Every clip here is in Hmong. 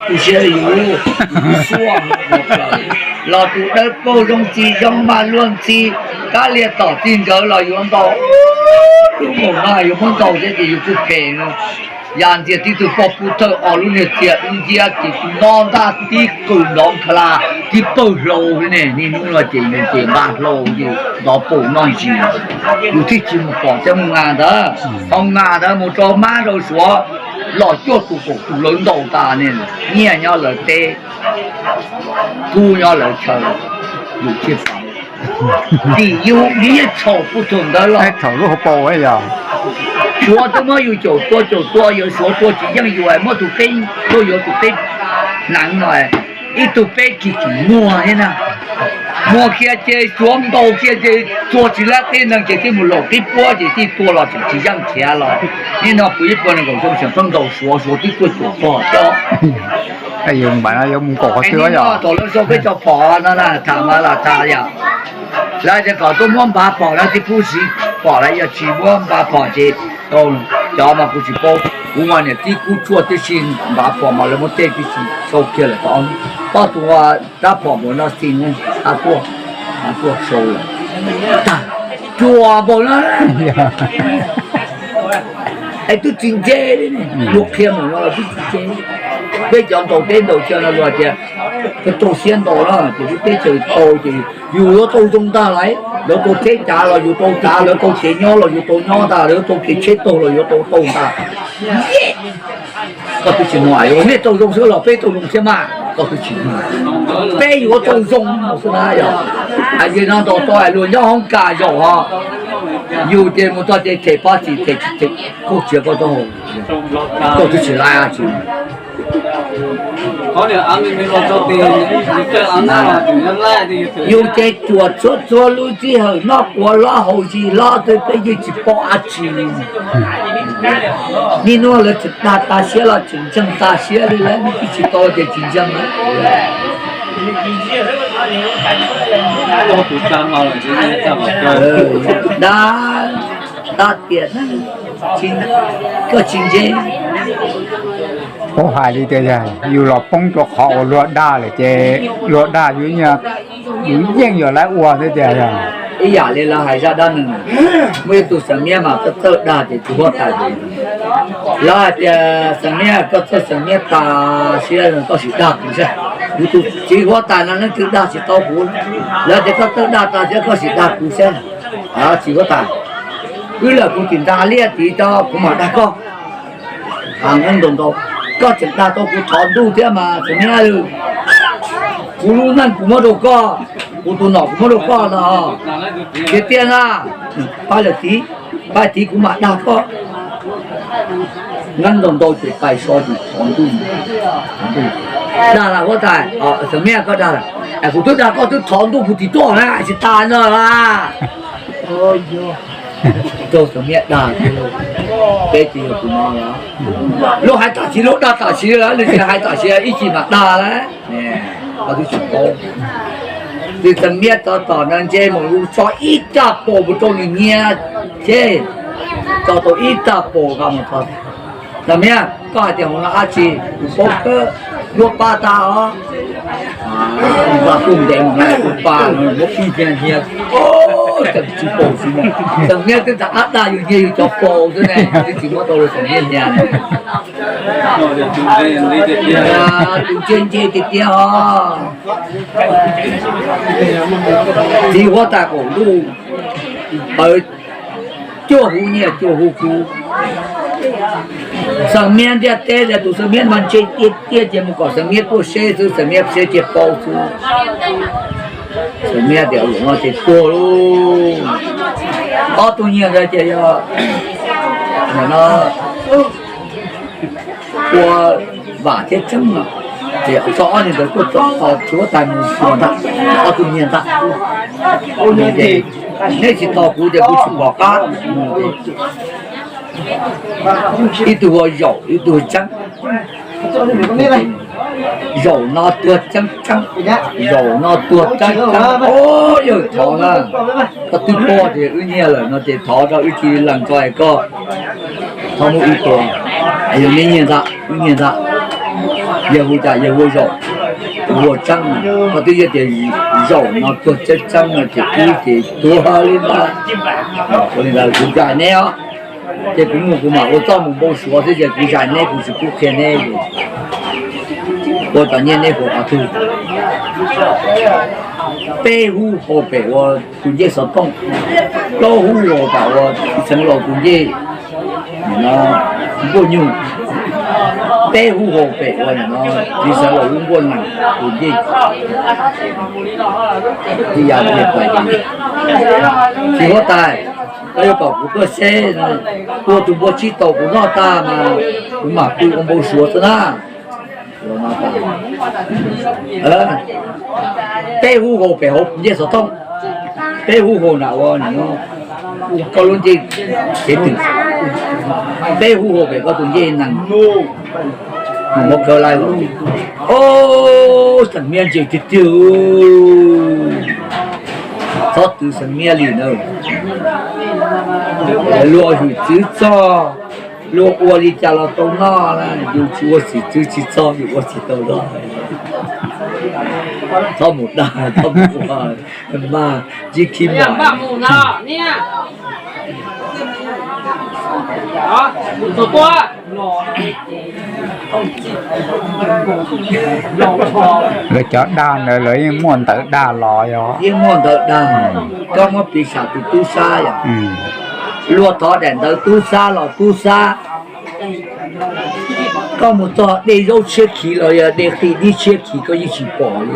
Tu siab li yus, yus suaj los tus dawb paug zoo txiv zoo mas luag ntxhi, kab lia tom txij nkawd los yuav ntaus, lub mus no yuav muab ntaus thiab ces yus kuj phem no. Yam ntxias tib tug poj pub thawj os lub niag txiag dub nciab ces tus no ntaj tib qws nrov nkha la, tib pawg hlau li ne. Niaj hnub no ces yus ces nqa hlau ces nrov paum noj ntsis, yus thiaj tsis mus pom thiab mus nqa ntawd, ho nqa ntawd mus rau mab rau suav los cuaj tus kaum tus lawv ntaus tas ne, nyiaj nyob lawv teb, kub nyob lawv chaw, yus thiaj pom. Tim yus nyiaj txhaum puag thaum ntawd los thaum lub hauv paus yog suav twb muab yus caum tua caum tua, yuav suav tua tsis yeej yus, muab tus peb tuaj yuav tus peb hneev no, ib tug peb kis tsis muag thiab na. Muag kiag ces suav ntaus kiag ces tua tsis lab teb neeg ces twb mus laum tib puab ces twb tua los tseem tsis yeej khiav los. Niaj no kuv ib puas nees nkaum xyoo tseem pheej ntaus suav, suav twb tuaj caum pog coj. Yus npam no yuav mus kaum qhov twg yog thaum lawv sau peb cov phom no na tham mas lam tham yom. Lawv tias kom tuaj muab npav phom no twb pub siv phom lawm, yog tsis muab npav phom ces tau. Cov mas kuv tsis paub, kuv mas niam tib kub tshuaj tib si, npav phom mas lawv muab tej tib si sau kiag lawm tau. Koj tus rab phom npaum no xis, a tuaj, a tuaj sau lawm, tag, cuag npaum no. Es twb tsis ntse li, luag qhia mus no los twb tsis ntse. Peb cov ntaus teb ntaus chaw no luag tias, koj rau siab ntaus na ces lub teb chaws tau ces yus yuav tau zoo ntag lauj. Lawv tau teb cav los yus tau cav, lawv tau kev nyob los yus tau nyob ntag, lawv tau kev tsheb taug los yuav tau tau ntag. Koj twb tsis hnov, nej tau zoo xwb los peb tau zoo thiab mas, koj twb tsis hnov. Peb yuav tau zoo xwb na yog. Yog no ntaus tau luag nyob hoob kas zaum ho, yus ces mus txog ces them pab txim them, koj tsis, koj twb tsis laiv tsis. Yus ces cuam txhua txhua lub sij hawm noj quav hlob haus zis hlob twb peb yeej tsis paub dab tsi. Niaj hnub lawv tseem dag tas siab los tseem ntseeg tas siab li, lawv twb tsis tau ces tsis ntseeg. Dag, dag tias koj tsis ntse. Paub hais li tias yog yus los poob rau qhov uas luag dag lawm ces luag dag yus, yus yeej yuav laiv ua thiab tiag yog. Ib yam li lawv hais zaj dab neeg, muaj ib tug Xeem Miab mas koj txawj dag ces tsis huab tais. Lawv hais tias Xeem Miab, koj txawj Xeem Miab tas siab koj sim dag kuv saib. Kuv tus txiv huab tais no leej twg dag tsis tau kuv. Lawv tias koj txawj dag tas siab koj sim dag kuv saib. Txiv huab tais, wb lawm kuv tsis nta liaj tid tso kuv mam dag koj. Ntaus ntaus, koj tseem dag tau kuv thov ntuj thiab mas Xeem Miab. Kuv lub neej kuv muab rau koj, kuv tus nom kuv muab rau koj no. Tiag tiag na, pab lawm tid, pab tid kuv mam dag koj. Ntaus ntaus ces pais so ces thov ntuj. Dag lawm huab tais, Xeem Miab koj dag lawm, kuv twb dag koj twb thov ntuj kuv tsis tuaj na tsis tas no la. Rau Xeem Miab dag, peb tsis yog tus no los. Lub hais tam sim lub dag tam sim lawm, lub tsis hais tam sim ib chim mam dag lawm. Koj twb tsis paub. Tus Xeem Miab txog tom no ntse mus yus tso ib raj paus mus rau nws nyiag, ces tso tau ib raj paus ko mus txog. Xeem Miab, koj hais tias mus no dab tsi, kuv paub kawg, yuav pab tag os. Nqa kuj ntev mus no kuv pab no muab pib nyiag nyiag, tseem tsis paus xwb. Xeem Miab twb txawm ab dag yus nyiag yus cov paus xwb ne, twb tsis muab tau lawm Xeem Miab nyiag. Tus ntse ntse tiag tiag os. Txiv huab tais qaum ntuj, pawv cuaj huv nyiaj cuaj huv kub. Xeem Miab ntiaj teb tias tus Xeem Miab mas ntse tiag tiag ces mus kom Xeem Miab tuaj seb xwb, Xeem Miab seb tiag paub xwb. Xeem Miab tias ua no ces tuag lauj. Ob tug nyiag ntawd ces yog no ua vam thiab tseeb no, ces tso ob niag ntawd tuaj tso txiv huab tais mus ntag, ob tug nyiag ntag. Neb tsis tos kuv ces kuv tsis pom qab. Ib tug ua zaum ib tug tseeb. Zaum no tuag tseeb tseeb, zaum no tuag tseeb tseeb. Yawg thov na, koj twb paub tias wb nyiag lawm no ces thov rau wb cia li lees tso es koj thov muab wb tua. Yog neb nyiag ntag, wb nyiag ntag. Yawg hu cas yawg hu zaum, hu ua tseeb, koj twb yog tias zaum no tuag tseeb tseeb no ces kuv ces tuag li ntawd. Ua li ntawd kuv zais neb os. Ces kuv mus kuv mam ua txuj mus npau suav thiab ces kuv zais neb kuv tsis pub qhia neb. Ua cov nyiaj neb puas qhov twg? Peb hub hau pem ua tus ncej xov tooj, plaub hub hau pem ua txiv xeev laus tus ncej no nkuaj nyuj, peb hub hau pem ua no txiv xeev laus lub nkuaj nees tus ncej. Tsis ya tiag pais, tsis huab tais, koj yuav kom kuv tuaj seb, tua tus npua tsib taus kuv noj tag mas kuv mam pw ua npau suav xwb na. Peb hub hau pem hauv ncej xov tooj, peb hub hau nram ua koj lub ncej kev twm, peb hub hau pem koj tus ncej nees. Mus muab kawg lawm. Ob, xeem Miab ntse tiag tiag. Txhob twv xeem Miab li na. Luag hwm txwv txog, luag ua li cas los tau noj na, yus tsis ua xwm txwv tsis txog yus ua tsis tau noj. Txhob mus dag, txhob mus ua mas ntsib khib muag. Lawv cov dag ntawd lawv yeej muaj ntawv dag los yog? Yeej muaj ntawv dag. Koj muab piv xam tus tub sab yom, luag thov daim ntawv tub sab los tub sab. Koj mus txog dej zaub tshiab khiv los yog dej qij dib tshiab khiv koj yeej tsis pom li.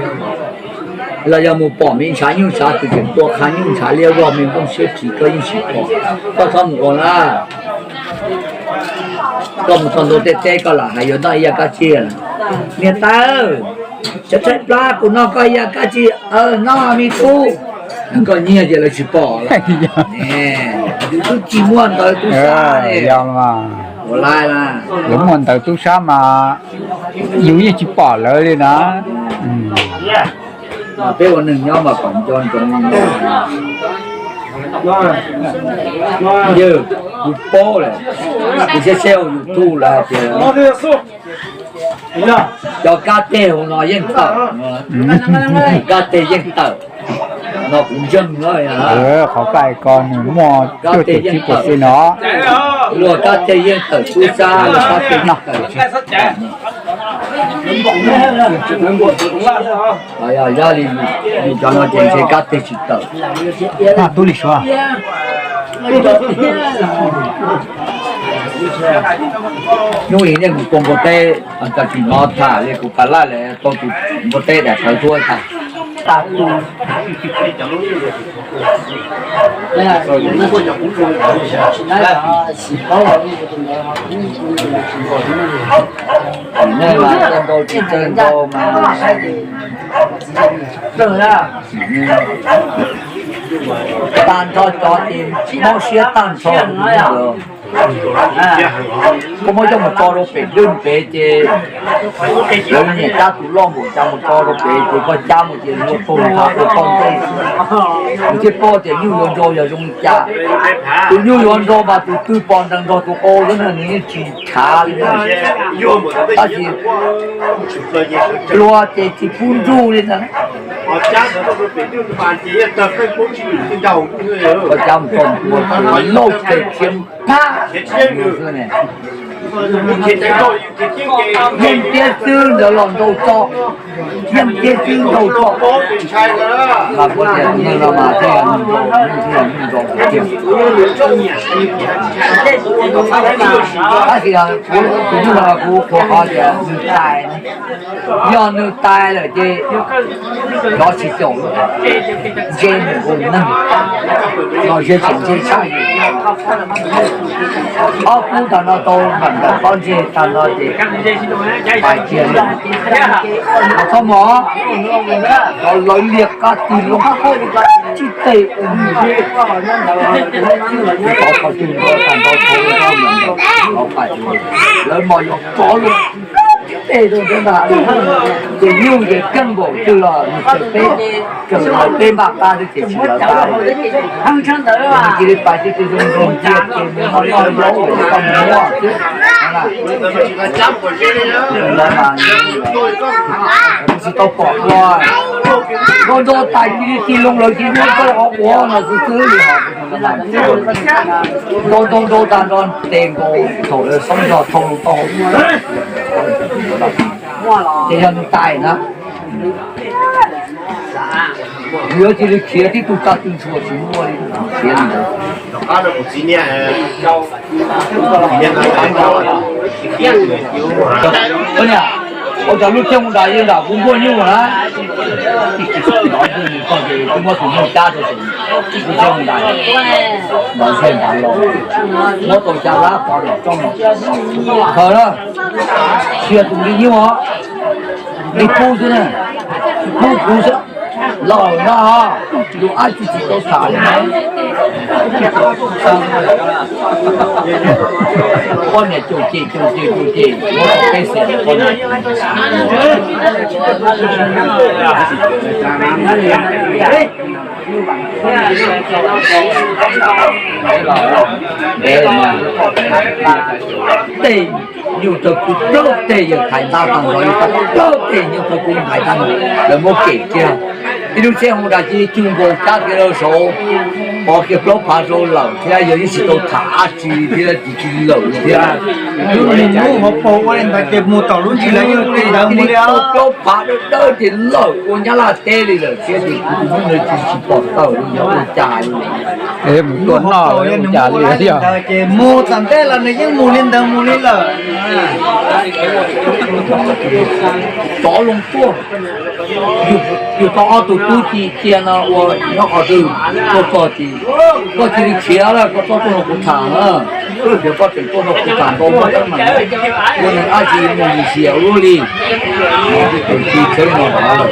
Los yog mus pom me ntshav nyuj ntshav twm tseem tua qha nyuj ntshav liab vog me nplooj tshiab khiv koj yeej tsis pom. Koj txhob mus ua na. Koj mus txog ntua tej teb koj lam hais yuav noj ib yam kab tsib. Niam tais, tshaib tshaib plab kuv noj koj ib yam kab tsib. Noj me tub. Koj nyiag ces lawv tsis pom lawm. Yus twb tsis muaj ntawv tub sab li. Ua li, lawv muaj ntawv tub sab mas yus yeej tsis pom lawv li na. Peb ua neeg nyob mas kom nco ntsoov. Yog kuv paub lawm, kuv saib saib hauv YouTube lawv hais tias cov kab teg hauv no yeej tawm, kab teg yeej tawm no kuv ntseeg na. Qhov kab ko nws muaj cuaj caum tsib percent no. Luag kab teg yeej tawm tub sab, luag kab teg yeej tawm. Yog li yus cov no ces ntshe kab teg tsis tawm. Tub li suav. Hnub ib nej mus pov npua teb, tsis hnov tham li kuv pab laj lawm tau tus npua teb daim tawv tuaj tag. Nej mas txawj nrau tsis txawj nrau mas tag nrho cov ces mob siab tag nrho. Koj muab coj mus tso rau pem dwj pem ces lawv nyiam cab tus loj npaum cas mus tso rau pem ces koj cab mus ces luag tug nqa tus toj ntej xwb. Kuv thiaj paub tias nyuj yuav nrau yog zoo li cas. Tus nyuj yuav nrau mas tus twg pom nrees nrog tus qau xwb na, nws yeej tsis ntshav li na. Tab sis luag ces tsis pub nruj li ntag. Koj cab mus tso mus tua tus loj pem khiav phab xwb ne. Yeej tiab xwb ntawd los nrau tso, yeej tiab xwb nrau tso. Mas kuv tias tus neeg no mas thiaj yog neeg nrau, thiaj yog neeg nrau tiag. Tab sis kuv, tus neeg no kuv qhuas qhov tias nws tais, yog nws tais lawm ces cov tsis caum, ntse nws tus neeg no ze tseem ntse tshaj. Ob kub tag no tau nram ntawm pob ntseg tag no ces pais kiag li. Txhob mov, cov lawv liag qab tig loo tsib teg, tov qhov twg nrau tag nrau tau, lawv mos yog rov loo. Tej zoo ntawd ntag, ces nyuj ces keej npaum twg los nws txawm peb, txawm los peb npaj qab xwb ces tsis lawv qab. Nws cia li pais cia li zoo zoo cia ces nws ho noj zaub los tau muab xwb. Tsis tau pom ua nrau nrau tais cia li tig loo lawv cia li muab tau qhov quav no xwb xwb li. Nrau nrau nrau tag nrho tes nkaus thaum lawv xoob zog thau loo tau. Ces yog nws tais na, yuav cia li khiav tib tug tag tw ntshua tsis muaj li, khiav li ntawd. Ua cas lub cheej mus dais yeej nram kuv nkuaj nyuj na. Twb muab tus nyuj cab rau tus, lub cheej mus dais, nrov ntseg nrad los, muab tau xya lab pov nram rooj. Khaws na, cia tus nqi nyuj os, nqi pub xwb na, pub kuv xwb. Los na, yus ab tsi tsis tau tham li na. Poj niam caum cem caum cem caum cem muab tau peb xees poj niam. Tej nyuj tawg kuv plaub teg yawg thaiv ntab tag nrho, plaub teg nyuj tawg kuv thaiv tag nrho, lawv muab kem kiag. Ib lub tsheb hoo dais cia li cug nkaus cab kiag rau saud, pov kiag plaub phav rau lawm thiab yawg yeej tsis tau tham dab tsi thiab tsis tsis lawm thiab. Lub hnub hauv paus ua li ntawd ces mus tom lub ntsis lawv yeej ua li ntawd mus li. Plaub phav dawb dawb ces lawm ua Nyab Laj teb li lawm thiab ces kuv tus nyuj ntawd tsis tsis pom tawm li yog ua cas li. Mus tua noj ua cas li yog. Ces mus tom ntej los nws yeej mus li ntawd mus li lawm. Tov loo tuaj, yus tau ob tug tub ci cia no ua nyob qhov twg tuaj txog ces koj cia li khiav lawm, koj txhob tuaj nrog kuv tham na. Tias koj tseem tuaj nrog kuv tham ntau muaj teeb meem, ua neeg dab tsi mus lim hiam ua luaj li. Tus txiv tshawb no lawm.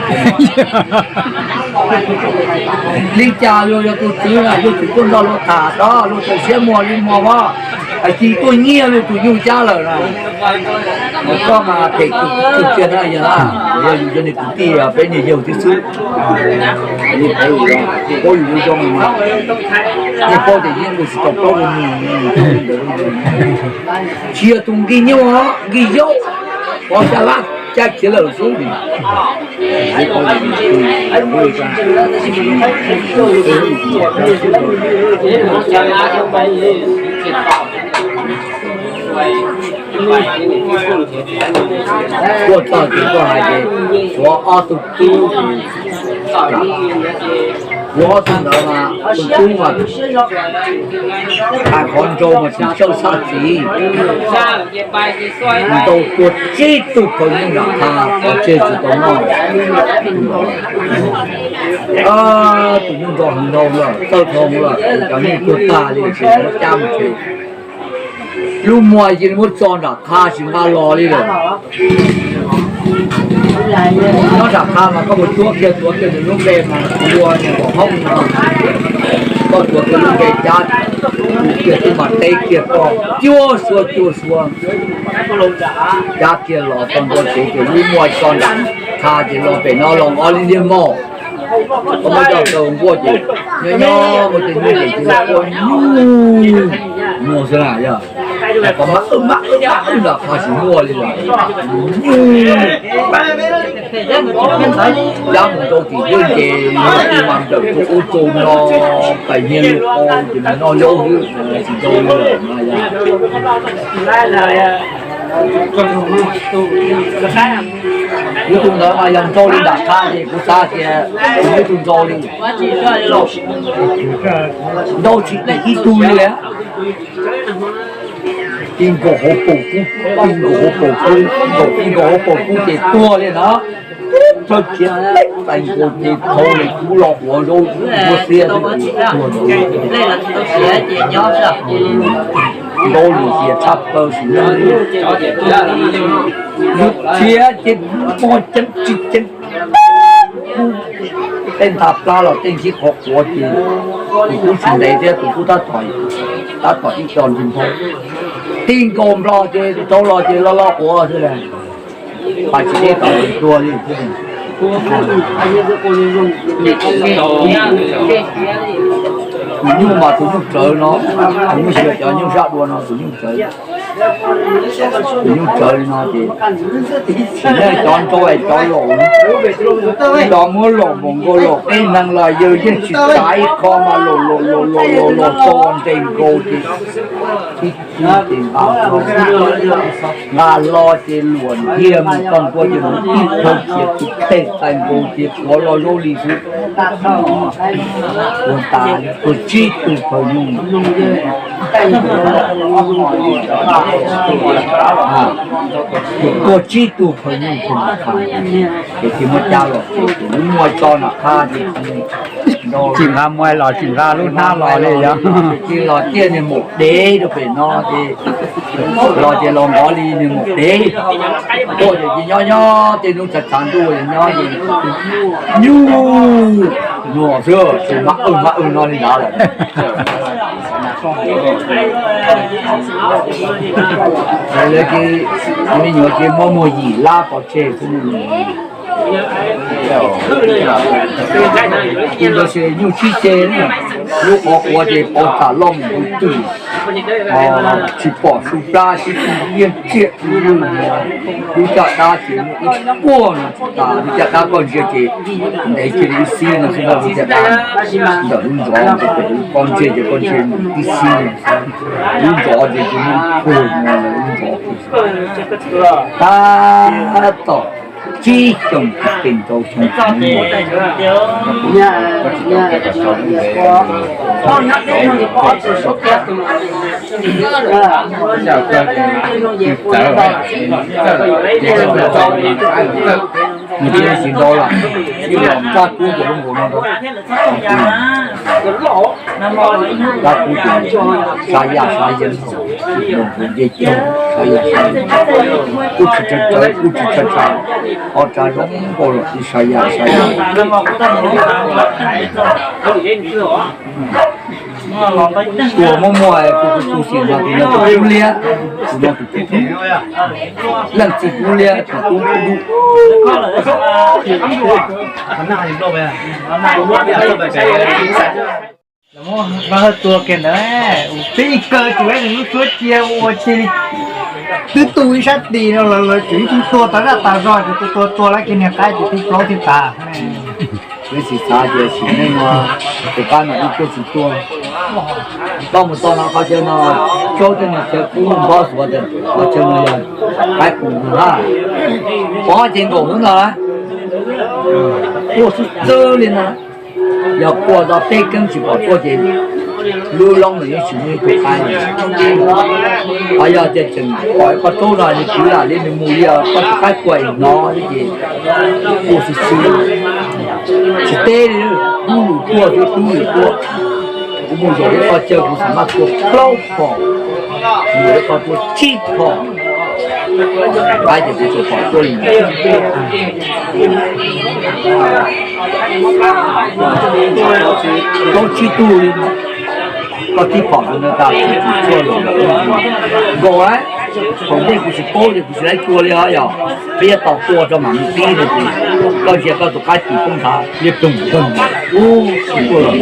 Li cas luag yog tus txiv na, luag tseem tuaj nrog luag tham tod, luag tseem siab muag li muag os. Hais tsis tuaj nyiag luag tus nyuj cab lawm na. Koj mas phem kawg kiag na yawg na, yog yus yog nws kwv tij peb niag yawg thiab xwb. Paub yus zoo mas, yeej paub tias yeej ua tsis tau plaub ua nug. Tsis yog tus nqi nyuj, nqi yaub, pov xya lab cab khiav lawm xwb. Tuaj txog ces tuaj hais tias tshuav ob tug tub, tshuav ob tug ntawd mas tus tub mas hais qhov nrau mas tsis txawj txhaj txiv, nrau tua tsib tug phaw nyuj nram qha, qhov tseg tsis tau noj. Tus nyuj nrau heev dhau lawm, txawj dhau lawm, cov nyuj tuag tag li, tsis muab cab mus tsev. Lub muag cia li muab tso nram qha tsis nqa los li lawm. Nyob nram qha mas koj mus cuab kiag tuav kiag nws lub npe mas ua niam kom hoob no. Koj tuav kiag lub npe cab kiag twb mas teb kiag koj cuab suab cuab suab. Cab kiag los txog ntua tsev ces lub muag tso nram qha ces los pem no los ob li liag mog. Koj muab coj rau nkuaj ces nyob nyob ua tus nyuj ces cia li quaj nyuj muag xwb na yog. Koj mab wb mab wb mab wb nram qha tsis muaj li lawm. Nyuj cab mus rau tim twg ces nyuj twb mas nplawm rau ub rau no, pais nyiag lus qau ces nws noj zaub xwb, tsis nrau li lawm no yog. Ib tug ntawd mas yog nrau li nram qha ces kuv xav tias ib tug nrau li, nrau tsis dim ib tug li lawm. Ti nkaus hauv paus kub, ti nkaus hauv paus kub, nkaus ti nkaus hauv paus kub ces tuag li na. Tib plhaw khiav teb tais nkaus ces dhau li kub los quav zaub ua xiab xwb ces tuag ntawd. Ntaub lus xias tshaj plaws sim neej li. Yus khiav ces muaj ceeb tsis ceeb, kub tej nthav plab los tej ntsib qhov quav ces tus kub tsis ntev thiab tus kub tab tom ib co nti npau. Ti nkaus nplog ces rau los ces loj loj quav xwb las. Pais tsis deb tau tus tuag li. Tus nyuj mas tus nyuj rawv no, tus nyuj xyov cov nyuj zaj dua no tus nyuj rawv. Tus nyuj rawv li no ces, nej cov nrau es cov laus, cov muab laus npaum nkaus laus peb neeg los yawg yeej tsis txav ib qho mas laus laus laus laus laus tau ntes nkaus ces, nqa hlo ces luam ntiag mus tog ntua ces mus tib thawj ces tus phem txais nkaus ces tuav los zaub li xwb. Ua tas li kaum tsib tug phaw nyuj, kaum tsib tug phaw nyuj, ces tsis muaj cab los, lub muaj tso nram qab ces tsis nqa muai los tsis nqa lub hnab los li yog. Tsis los tiaj niag maum dev rau pem no ces, los ces los nkov li niag maum dev. Tuaj ces nyob nyob tej hnub tshav tshav ntuj nyob ces nyuj nyuam xwb, tsis mab wj mab wj no li ntawd lawm. Lawv ces, me nyuam ces muab muag yim lab pov tseg xwb. Tus ntawd ces nyuj sib ceg, lub qhov quav ces pov tham loj mus tus twg, tsis pom su plab sib tw yeej tsiaj, lub caj dab ces muaj ib puag no tsis tas, lub caj dab koj ntsia ces ntev cia li ib xib no xwb, lub caj dab ntawm lub ntsov, koj ntsia ces koj ntsia ib xib no, lub ntsov ces cia li puag no lub ntsov. Tab tom tsib xyoos tsis pes ntau xyoo tsis muaj. Nws tsis ntau lawm, ib los kab kub cov lub nkaus no rau. Kab kub ces sa yaj sa yeeb, nce caug sa yaj sa yeeb, kub tsis tsawv tsawv kub tsis tsawv tsawv, qhov tsav zoo nkaus los tsis sa yaj sa yeeb. Tuaj muaj muaj kuv tus xim no tus no tus kub liab, tus no tus kub tub, leej txiv kub liab tus kub dub. Vaj Hawj tua kiag ntawd, peb ib kawg tus es nws lub suab cia ua cia li twb tu ib sab tis no los lawv tseem ib tug tua tas zaj tas zog ces tus tua tua lawv kiag niag qaib ces tib plaub thiaj tas. Peb tsis xav tias sim neej no tus qaib no ib tuaj tsis tuaj. Koj mus txog no qhov chaw no, tsaub tej no chaw kub npob xuav tias qhov chaw no yog qaib qus no na. Pov ces nkaum hnub no na, quaj xwb xwb li na. Yog quaj tau peb keeb tsis pom tuaj ces lub loob ntawd yeej tsis muaj ib tug qaib li. Ho yog tias tseem pom ib qho tsaub no nws kwv lam li nws mus li os, koj tus qaib quaj hnov li ces quaj xwb xwb. Tsis teb li, tub lus tuaj xwb, tub lus tuaj. Kuv mus zaum ib qho chaw kuv xam maj tua plaub phom, mus ib qho tua tsib phom, qaib ces kuv tsuas pom tuaj li ntawd. Plaub tsib tug li, koj tib phom rau ntawd tas tsis tsis txhuaj los nkaus lawm. Thaum ntej kuv tsis paub ces kuv tsis laib tua li os yog, peb yuav tau tua rau mam mus pib no ces koj ntsia koj tus qaib tis poob nthav liab ploog ploog, ub, tuaj los,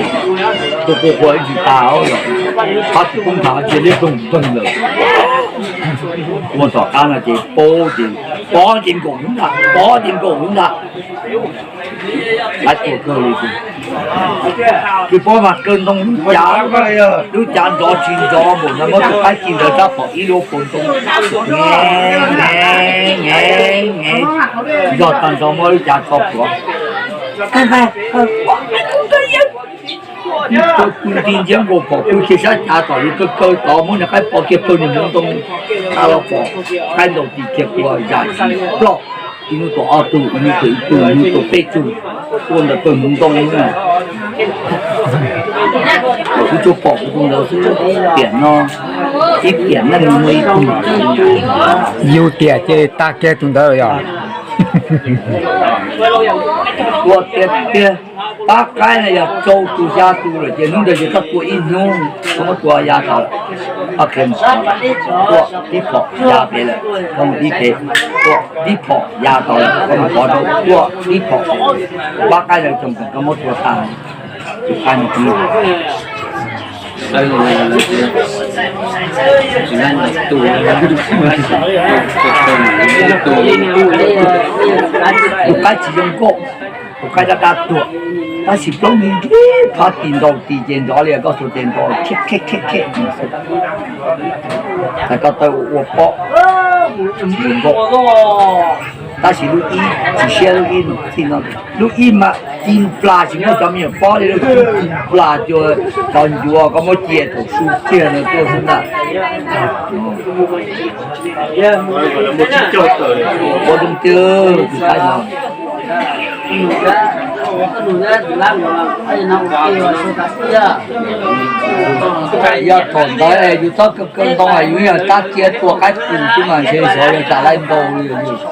tuaj quaj quaj ib ntsis tas yog, qab tis poob nthav cia liab ploog ploog lawm. Ua tom qab no ces paub ces pov ces nkaum hnub ntag, pov ces nkaum hnub ntag. Qaib tua kawg li, tsis paub mas kaw ntoo lub cav, lub cav nrov tsis nrov npaum no muab tus qaib ci ntawd rab phom ib lub puas ntoo, nge nge nge, nrog tag nrho muab lub cav tso plhuav. Pw nti nciab nkaus phom pw kiag sab cav tom li kaw kaw tod muab niag qaib pov kiag pawg niag hmoov ntoo, a los pom qaib ntaus ti kiag pua zam zis ploj. Ib hnub tua ob tug, ib hnub tua ib tug, ib hnub tua peb tug, tua ntawm pawg hmoov ntoo na. Kuv tsuas pom kuv tus ntawd xwb, tiam no ib tiam neej muaj ib tug. Yus tiam ces tag kiag tus ntawd yog. Tua tiag tiag, pab qaib na yog rau tus xya tus lawm ces hnub ntawd ces koj tua ib hnub, koj muab tua ya tas lawm. Koj qhia mus tuaj tib phom ya pem lawm, koj mus tib pem, tuaj tib phom ya tod lawm, koj mus pov rau tuaj tib phom, pab qaib ntawd tsoom kawm koj muab tua tag, tus qaib no tsis, tus qaib tsis zoo nkauj, tus qaib dab dab tuag, tab sis plaub nti nti phab ti nrau ti ces nrov li koj xuas tes nrov khiab khiab khiab khiab. Hais ko taw ua ua pob, tsis zoo nkauj. Tab sis lub ib tsis siab lub ib no, lub ib mas ci nplas tsis muaj cov me nyuam pob li, lub ib ci nplas cuag cov ncuav koj muab cia thaum su kiag no tuaj xwb ntag. Ua zoo tiag tus qaib no. Yog thaum ntawd es yus txhob kaw kaw ntoo, yus yog tab cia tua qaib qus xwb mas ntshe xyov yog cas laib ntau li os.